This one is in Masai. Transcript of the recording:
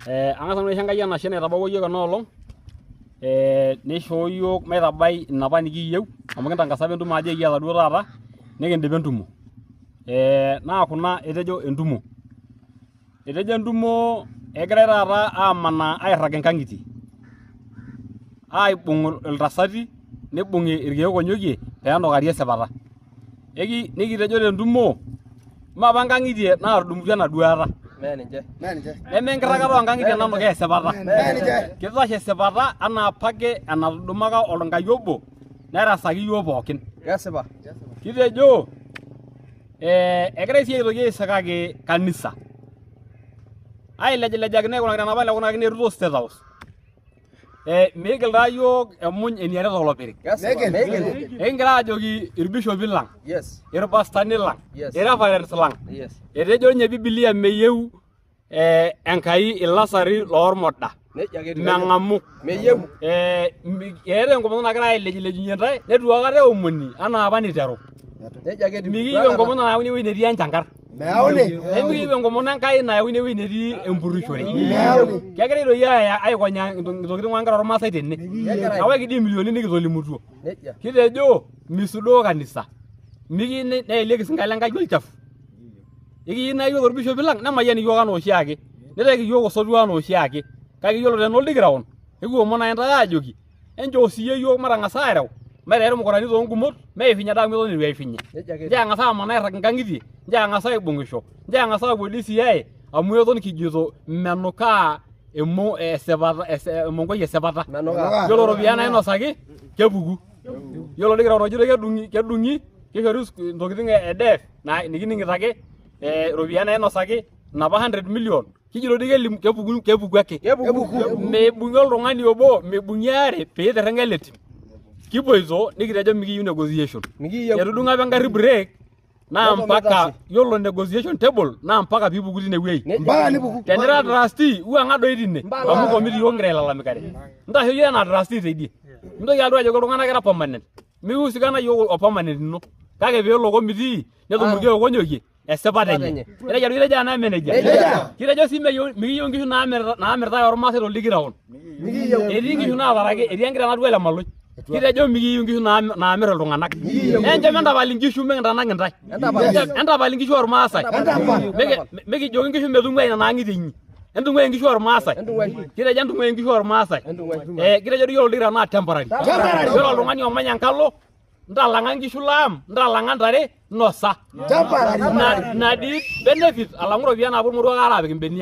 Ang'as nanu aisho Enkai enashe naitabawua iyiook ena olong nishoo iyiook maitabai inapa nikiyieu amu kintangasa apa entumo ajo ekiata duo taata nikindipa entumo. Naa kuna etejo entumo, etejo entumo egirai taata amanaa airrag inkang'itie aibung' iltasati nibung'i irkeek onyokie pee enukari esipata. Nikitejo tentumo mme apa nkang'itie naatudumutua ena duata. Neme enkirragata oo nkang'itie nanukaa esipata. Kitashe esipata anaa apake enatudumaka Olnkai obo nerasaki iyiook pookin. Kesipa. Kitejo egirai sii aitoki aisikaki kanisa ailejilejaki naikunaki enapa naikunakini Ruto State House. Miigil taa iyiook emuny eniare tolopirik. Kesipa. Meigil. Ekigira aajoki irbishopi lang, Yes. irpastani lang, Yes. irreverends lang, Yes. etejo ninye Bibilia meyieu Enkai ilasari loormoda. Nejia ake etiu. Meng'amu. Meyieu. Eeta enkomono nagira ailejilejunye ntae neitu aikata eomoni anaa apa niteru. Nejia ake etiu. Mikiyieu enkomono nayauni ewueji netii enchankar. Meyauni. Nemikiyieu enkomono Enkai nayauni ewueji netii empurrishore. Meyauni. Kegira doi aaya aikonyaa intokitin oonkera ormaasai tene. Kegira. Ewaki dii imilioni nikitolimutuo. Nejia. Kitejo misudoo kanisa. Mikiyieu neelieki isinka le Nkai olchafu. Ekiyieu naa iyiok orbishopi lang nemayian iyiook anaa oshiake. Nitaiki iyiook osotua anaa oshiake. Kake iyiolo tena oldikiraon, ekiomon ake intae aajoki enchoo siyie iyiook matang'as aareu, maitayu irmukurani toongumot, meishunye doi amu eton eitu eishunye. Nejia ake Nchoo eng'as amanaa airrag inkang'itie, nchoo eng'as aibung'isho, nchoo eng'as aapuo DCI amu eton kijito menukaa emo esipata emonkoi esipata. Menukaa. Yiolo iropiyiani nainosaki kepuku. Yiolo oldikiraon ojito kedung'i kedung'i kishori intokitin e deaf naa nikining'ito ake iropiyiani nainosaki inapa 100 million kijito dii kelimu kepuku kepuku ake. Kepuku. Meibung'i oltung'ani obo meibung'i aare peitirring'a ele tim. Kipoito nikitejo mikiyieu negotiation. Mikiyieu. Etudung'o apa engarri break naa Neton mpaka mitashe. yiolo negotiation table naa mpaka piipuku tine wueji. Nejia Mpaka ake etiu. nipuku. Tenira trustee wuang'a doi tine Mpaka. amu komiti yiok kigira ailalamikare. Ntasho iyie anaa trustee teidie. Mintoki alotu ajoki iltung'anak ira permanent. Miusikana yiok o permanent ino. Kake peelo committee netum Ah. irkeek onyokie esipata Esipata enye. enye. Kitejo kitejo anaa manager. Nejia. Kitejo sii meyieu mikiyieu inkishu naamiritae ormaasai toldikiraon. Mikiyieu. Etii inkishu naataraki, etii enkiteng natua ele maloi. Kitejo mikiyieu inkishu naamir iltung'anak. Enchom entapal inkishu mikintanak intae. Entapal. Entapal inkishu ormaasai. Entapal. Mikijoki inkishu metung'uai nena ang'itie inyi. Entung'uai inkishu ormaasai. Entung'uai. Kitejo entung'uai inkishu ormaasai. Entung'uai. Kitejo doi ore oldikira naa temporary. Temporary. Ore oltung'ani omanya enkalo, ntalang'a nkishu laam, ntalang'a ntare, nosa. Temporary. Ina dii benefit alang'u iropiyiani naapuo irmoruak aare aapik imbenia.